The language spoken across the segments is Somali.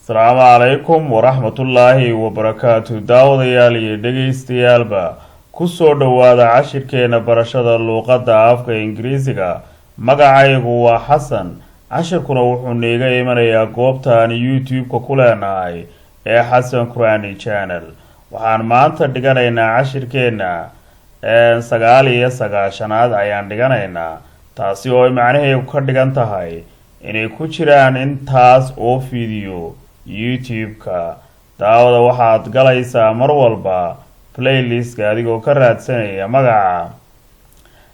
Asalaamu calaykum waraxmatullaahi wabarakaatu. Daawadayaal iyo dhegaystayaalba, kusoo dhowaada cashirkeena barashada luuqadda afka Ingiriisiga. Magacaygu waa Xasan. Cashirkuna wuxuu niiga imanayaa goobtaan YouTube-ka ku leenahay ee Xasan Qurani Channel. Waxaan maanta dhiganaynaa cashirkeena 99aad ayaan dhiganaynaa, taasi oo ay macnaheedu ka dhigan tahay inay ku jiraan intaas oo video YouTube-ka. Daawada, waxaad galaysaa mar walba playlistka adigoo ka raadsanaya magaca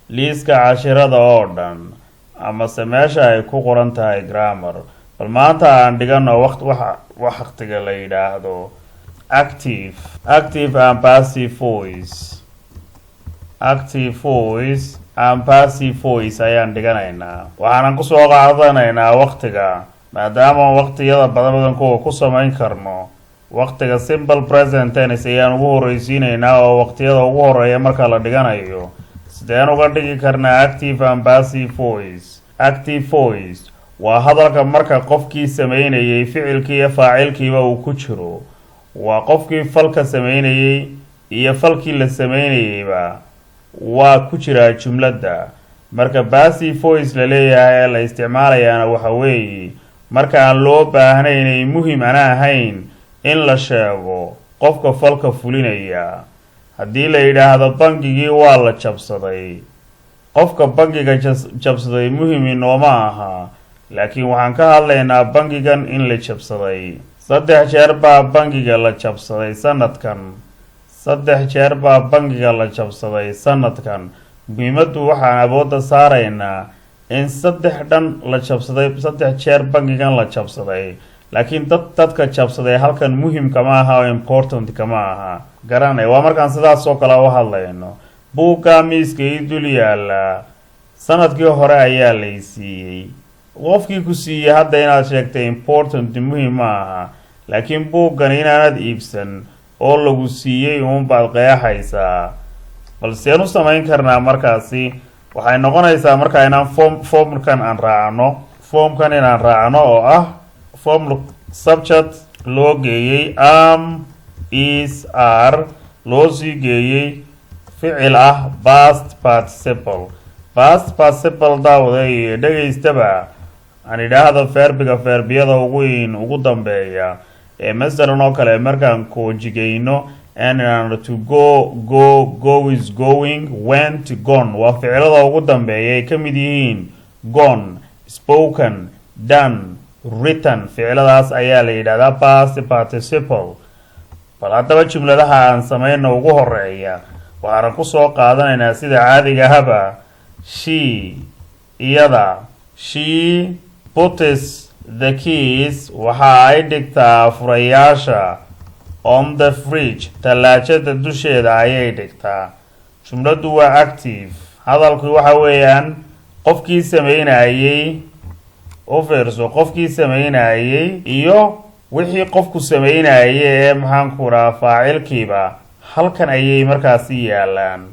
liiska cashirada oo dhan amase meesha ay ku qoran tahay grammar. Bal maanta aan dhigano waqt waqtiga la yidhaahdo active and passive voice. Active voice and passive voice ayaan dhiganaynaa. Waxaanan kusoo qaadanaynaa waqtiga, maadaama waqtiyada badan badankooda ku samayn karno. Waqtiga simple present tense ayaan ugu horreysiinaynaa, oo waqtiyada ugu horeeya marka la dhiganayo. Sideen uga dhigi karnaa active and passive voice? Active voice waa hadalka marka qofkii sameynayay ficilkii iyo faacilkiiba uu ku jiro. Waa qofkii falka sameynayay iyo falkii la sameynayayba waa ku jiraa jumladda. Marka passive voice la leeyahay ee la isticmaalayaana, waxa weeye marka aan loo baahnayn ay muhim ana ahayn in la sheego qofka falka fulinaya. Haddii la yidhaahdo "Bangigii waa la jabsaday", qofka bangiga jabsaday muhim inooma aha, laakiin waxaan ka hadlaynaa bangigan in la jabsaday. Saddex jeer baa bangiga la jabsaday sanadkan. Saddex jeer baa bangiga la jabsaday sanadkan. Muhiimaddu waxaan awoodda saaraynaa in saddex dhan la jabsaday, saddex jeer bangigan la jabsaday, laakiin dadka jabsaday halkan muhimka ma aha oo important kama aha. Garanay? Waa markaan sidaas oo kale u hadlayno. Buuggaa miiska ii dul yaallaa sanadkii hore ayaa lay siiyey. Qofkii ku siiyey hadda inaad sheegtay important, muhim ma aha, laakiin buuggan inaanad iibsan oo lagu siiyey uunbaad qeexaysaa. Balseen u samayn karnaa markaasi? Waxay noqonaysaa markaa inaan formkan aan raacno, formkan inaan raacno, oo ah form subject loo geeyey am, is, are, loo sii geeyey ficil ah past participle. Past participle, daawada iyo dhegaystaba, aan idhaahdo verbiga, verbiyada ugu dambeeya ee masalan oo kale markaan conjugate-geyno and to go, go, go is going, went, gone, waa ficilada ugu dambeeya ay ka mid yihiin gone, spoken, done, written. Ficiladaas ayaa la yidhahdaa past participle. Bal haddaba jumladaha aan samayno ugu horeeya. Waxaana kusoo qaadanaynaa sida caadiga ahaba she, iyada. She puts the keys, waxa ay dhigtaa furayaasha, on the fridge, tallaajada dusheeda ayay dhigtaa. Jumladdu waa active. Hadalku waxa weeyaan qofkii sameynayey. U fiirso, qofkii sameynayey iyo wixii qofku sameynayay ee, maxaanku dhaha, faacilkiiba halkan ayay markaasi yaalaan.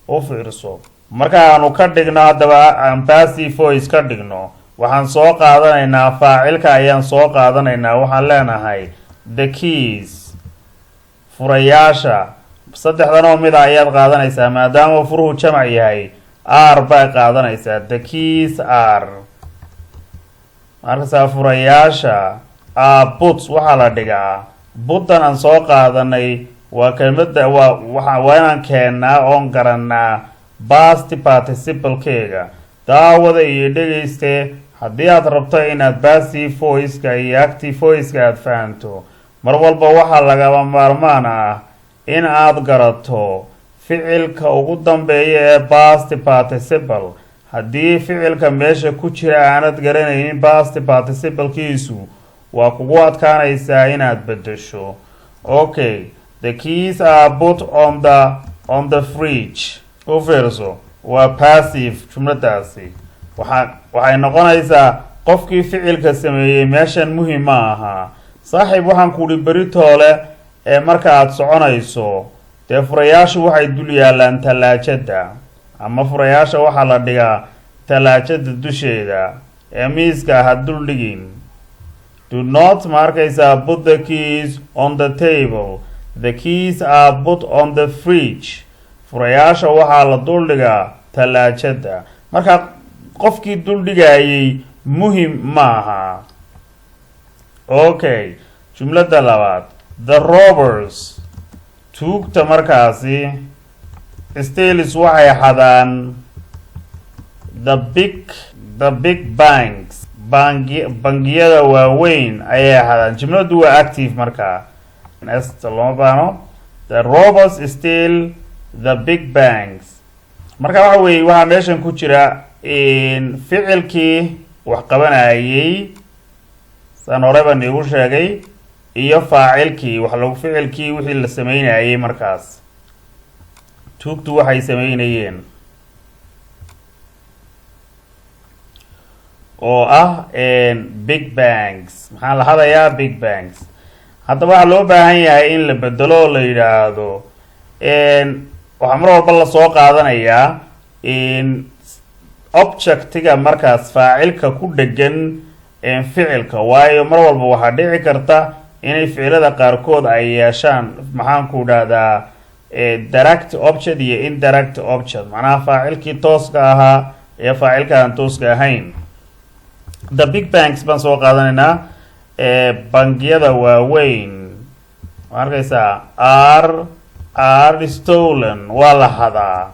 U fiirso, marka aanu ka dhigno haddaba aan passive voice ka dhigno, waxaan soo qaadanaynaa faacilka ayaan soo qaadanaynaa. Waxaan leenahay the keys, furayaasha. Saddexdan oo mida ayaad qaadanaysaa. Maadaama furuhu jamac yahay, are bay qaadanaysaa. The keys are, markasaa furayaasha, are put, waxaa la dhigaa. Put-dan aan soo qaadanay waa kelmadda, waa inaan keennaa oon garanaa past participle-keega. Daawada iyo dhegayste, haddii aad rabto inaad passive voice-ka iyo active voice-ka aad fahanto, mar walba waxaa lagama maarmaan ah in aad garato ficilka ugu dambeeya ee past participle. Haddii ficilka meesha ku jira aanad garanaynin past participle-kiisu, waa kugu adkaanaysaa inaad bedesho. Okay, the keys are put on the fridge. U fiirso, waa passive jumladaasi. Waxay noqonaysaa qofkii ficilka sameeyey meeshan muhim ma aha. Saaxiib, waxaan kuuhi beritoole ee marka aad soconayso, dee furayaashu waxay dul yaalaan tallaajada, ama furayaasha waxaa la dhigaa tallaajada dusheeda ee miiska ha dul dhigin. Do not, ma arkaysaa, put the keys on the table. The keys are put on the fridge. Furayaasha waxaa la duldhigaa talaajada. Marka qofkii duldhigayay muhim maaha. Okay, jumladda labaad: the robbers, tuugta markaasi, steals, waxay xadaan, the big banks, bangi bangiyada waaweyn ayay xadaan. Jumladdu waa active, markaa s looma baahno. The robbers steal the big banks. Marka waxa weeye, waxaa meeshan ku jira ficilkii wax qabanayay, saan horey baan iigu sheegay, iyo faacilkii wax lagu ficilkii wixii la sameynayay. Markaas tuugtu waxay sameynayeen oo ah big banks. Maxaa la hadayaa? Big banks. Haddaba waxaa loo baahan yahay in la bedelo oo la yidhaahdo, waxaa mar walba lasoo qaadanayaa objectiga markaas faacilka ku dhegan ficilka, waayo mar walba waxaa dhici karta inay ficilada qaarkood ay yeeshaan, maxaan ku dhahdaa, direct object iyo indirect object, macnaha faacilkii tooska ahaa iyo faacilka aan tooska ahayn. The big banks baan soo qaadanaynaa, bangiyada waaweyn, ma arkaysaa, are stolen, waa la hadaa.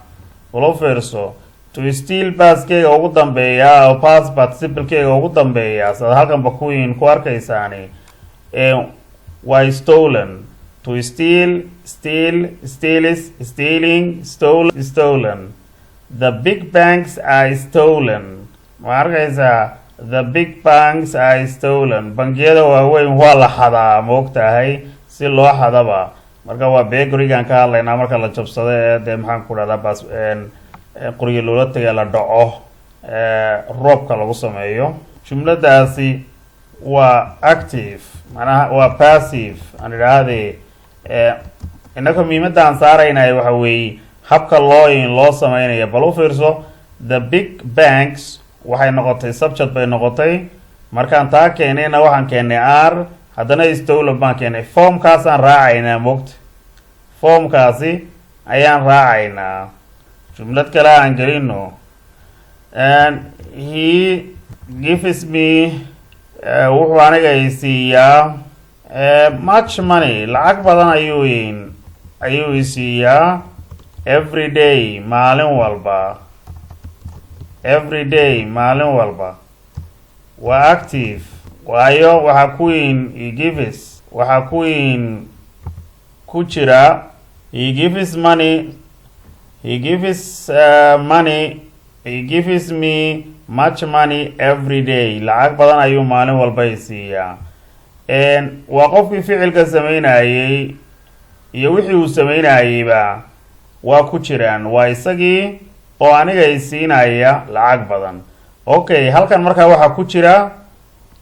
Ulo fiirso, to steal pastkeyga ugu dambeeya oo past participlekeyga ugu dambeeya, saad halkanba kuwiin ku arkaysaani, waa stolen. To steal, steal, steals, stealing, stolen, stolen. The big banks are stolen. Ma arkaysaa? The big banks are stolen, bangiyada waaweyn waa la xadaa. Ma og tahay si loo xadaba? Marka waa burglarygaan ka hadlaynaa, marka la jabsado ee dee, maxaan ku dhahdaa, bas qoryo loola tegay, la dhaco, roobka lagu sameeyo. Jumladaasi waa active, macnaha waa passive aan idhaahdee. Innaka muhiimadda aan saaraynay waxa weeye habka loo sameynayo. Bal u fiirso, the big banks waxay noqotay subject bay noqotay. Markaan taa keenayna, waxaan keenay are, haddana stolen baan keenay. Formkaasaan raacaynaa, mogta, formkaasi ayaan raacaynaa. Jumlad kale aan gelino: and he gives me, wuxuu aniga i siiyaa, much money, lacag badan ayuu i siiyaa, every day, maalin walba. Every day, maalin walba, waa active, waayo waxaa kuwiin he gives, waxaa kuwiin ku jira he gives money, he gives money, he gives me much money every day, lacag badan ayuu maalin walba i siiyaa. Waa qofkii ficilka sameynayey iyo wixii uu sameynayeyba waa ku jiraan, waa isagii oo aniga i siinaya lacag badan. Okay, halkan markaa waxaa ku jira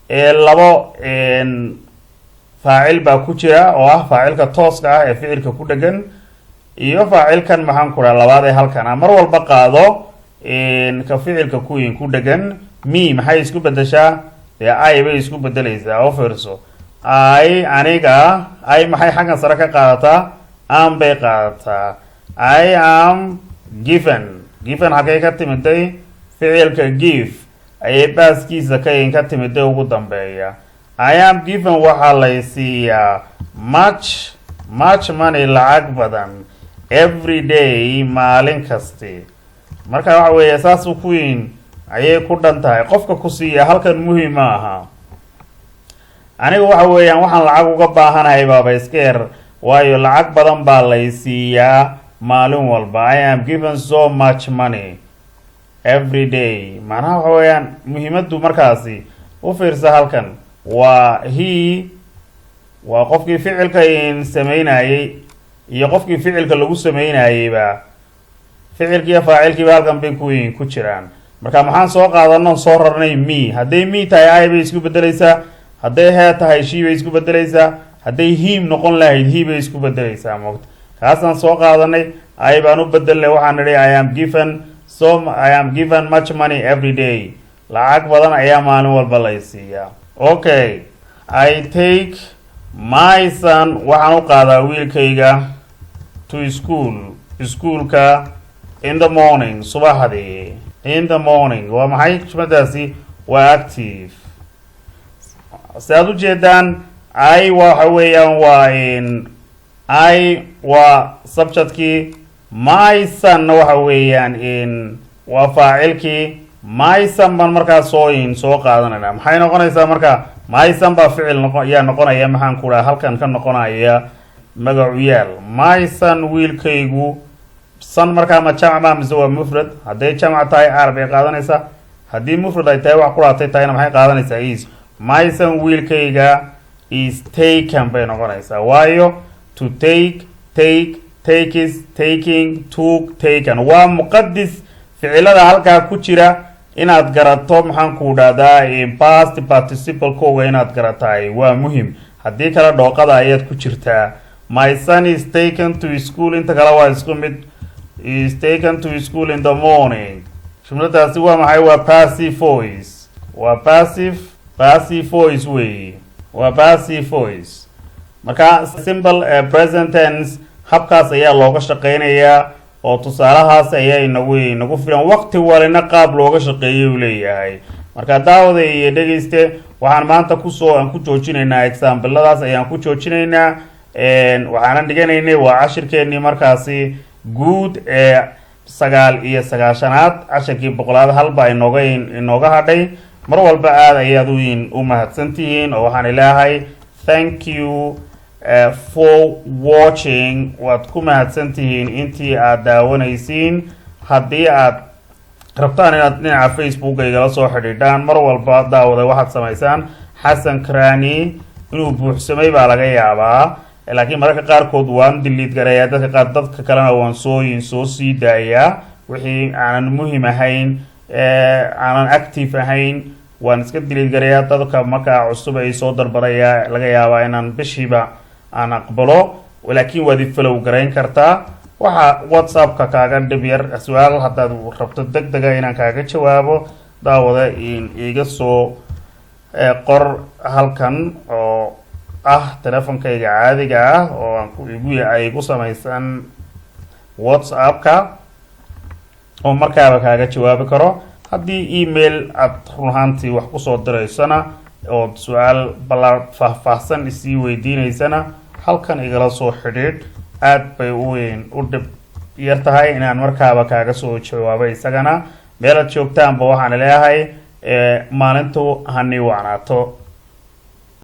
labo faacil baa ku jira, oo ah faacilka tooska ah ee ficilka ku dhegan iyo faacilkan, maxaan ku dhaha, labaad ee halkan ah. Mar walba qaado ka ficilka kuwin ku dhegan. Me maxay isku bedeshaa? Dee I bay isku bedeleysaa. Oo fiirso, I, aniga, I maxay xaggan sare ka qaadataa? Am bay qaadataa. I am given. Given halkay ka timiday? Ficilka give ayay pastkiisa ka timiday ugu dambeeya. I am given, waxaa lay siiyaa, much money, lacag badan, every day, maalin kasti. Marka waxa weeye, saasuu kuwiin ayay ku dhan tahay. Qofka ku siiya halkan muhim ma aha. Aniga waxa weeyaan waxaan lacag uga baahanahay baaba iska yar, waayo lacag badan baa lay siiyaa maalin walba. I am given so much money every day. Macnaha waxa weeyaan, muhiimaddu markaasi, u fiirsa, halkan waa he, waa qofkii ficilka sameynayey iyo qofkii ficilka lagu sameynayeyba. Ficilkiiyo faacilkiiba halkan bay ku jiraan. Marka maxaan soo qaadano, soo rarnay? Me. Hadday me tahay, I bay isku bedeleysaa. Hadday he tahay, she bay isku bedeleysaa. Hadday him noqon lahayd, he bay isku bedeleysaa, moogta. Kaasaan soo qaadanay, I baan u bedelnay. Waxaan nidhi I am given much money every day, lacag badan ayaa maalin walba lay siiyaa. Okay, I take my son, waxaan u qaadaa wiilkayga, to school, iskuulka, in the morning, subaxdii. In the morning waa maxay jumladaasi? Waa active. Si aad ujeedaan, I waxa weeyaan waa in I waa subjectkii, my sonna waxa weeyaan in waa faacilkii. My son baan markaa soo qaadanayna. Maxay noqonaysaa marka? My son baa ficil noqo yaa noqonaya, maxaan ku dhaha, halkan ka noqonaya magacuyaal. My son, wiilkaygu. Son markaa ma jamc ma mise waa mufrad? Hadday jamc tahay, are bay qaadanaysaa. Haddii mufrad ay tahay, wax quraatay tahayna, maxay qaadanaysaa? Is. My son, wiilkayga, is taken bay noqonaysaa. Waayo, to take, take, takes, taking, took, taken waa muqadis. Ficilada halkaa ku jira inaad garato, maxaan ku dhahdaa, past participle kooga inaad garataay waa muhim. Haddii kale dhooqada ayaad ku jirtaa. My son is taken to school. Inta kale waa isku mid. Is taken to school in the morning. Jumladaasi waa maxay? Waa passive voice. Waa passive voice wey, waa passive voice. Marka simple present tense habkaas ayaa looga shaqeynayaa oo tusaalahaas ayaa inagu filan. Waqti walina qaab looga shaqeeyay uu leeyahay. Marka daawada iyo dhegeyste, waxaan maanta kusoo aan ku joojinaynaa exampladaas ayaan ku joojinaynaa. Waxaanan dhiganaynay waa cashirkeenii markaasi guud ee 99aad. Cashirkii 100aad halba inooga hadhay. Mar walba aada ayaad u mahadsantihiin oo waxaan ilaahay thank you for watching. Waad ku mahadsantihiin intii aad daawanaysiin. Haddii aad rabtaan inaad dhinaca Facebook igala soo xidhiidhaan, mar walba daawada waxaad samaysaan Xasan Krani. Inuu buuxsamay baa laga yaabaa, laakiin mararka qaarkood waan delete garayaa dadka qaar, dadka kalena waan soo sii daayaa. Wixii aanan muhim ahayn, aanan active ahayn, waan iska delete garayaa. Dadka markaa cusub ay soo dalbadayaa laga yaabaa inaan bishiiba aan aqbalo, laakiin waad i follow garayn kartaa. Waxaa WhatsAppka kaaga dhib yar. Su-aal haddaad rabto deg dega inaan kaaga jawaabo, daawada, iga soo qor halkan oo ah telefonkayga caadiga ah oo aan igu ay ku samaysan WhatsAppka oo markaaba kaaga jawaabi karo. Haddii email aad run ahaantii wax kusoo diraysona ood su-aal balaa faahfaahsan isii weydiineysana, halkan igala soo xidhiidh. Aad bay u u dhib yar tahay inaan markaaba kaaga soo jawaabo isagana. Meelaad joogtaanba waxaan leeyahay maalintu hani wacnaato.